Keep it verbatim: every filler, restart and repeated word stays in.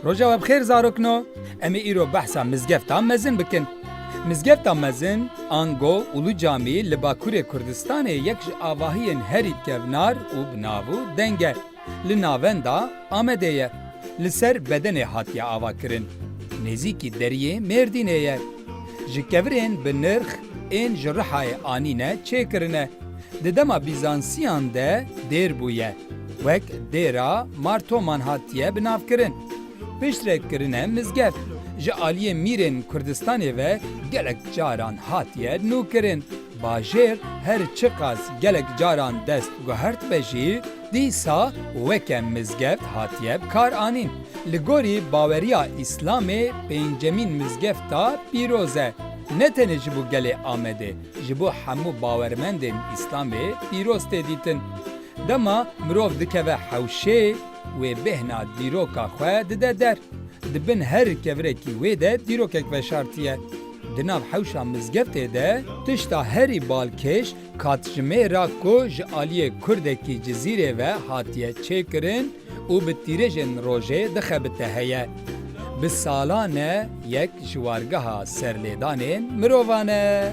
Roja we bi xêr zarokno, em ê îro behsa mizgefta mezin bikin. Mizgefta mezin, ango Ulu Camî li Bakurê Kurdistanê yek ji avahiyên herî kevnar û bi nav û deng e. Li navenda Amedê ye. Li ser bedenê hatiye avakirin. Nêzîkî deriyê Mêrdînê ye. Ji kevirên bi nirx ên ji Rihayê anîne çêkirine. Di dema Bîzansiyan de dêr bûye. Wek dêra Martoman hatiye binavkirin. Piştre kirine mizgeft. Ji aliyê mîrên Kurdistanê ve gelek caran hatiye nûkirin. Bajêr her çiqas gelek caran dest guhertbe jî, dîsa weke mizgeft hatiye bi kar anîn. Li gorî baweriya Îslamê pêncemîn mizgefta pîroz e. Ne tenê ji bo gelê Amedê, ji bo hemû bawermendên Îslamê pîroz tê dîtin. Dema mirov dikeve hewşê, wê bêhna dîroka xwe dide der. Di bin her kevirekî wê de dîrokek veşartiye. Di nav hewşa mizgeftê de tişta herî balkêş katjimêra ku ji aliyê kurdekî Cizîrê ve hatiye çêkirin û bi tîrêjên rojê dixebite heye. Bi salan e yek ji wargeha serlêdanên mirovan e.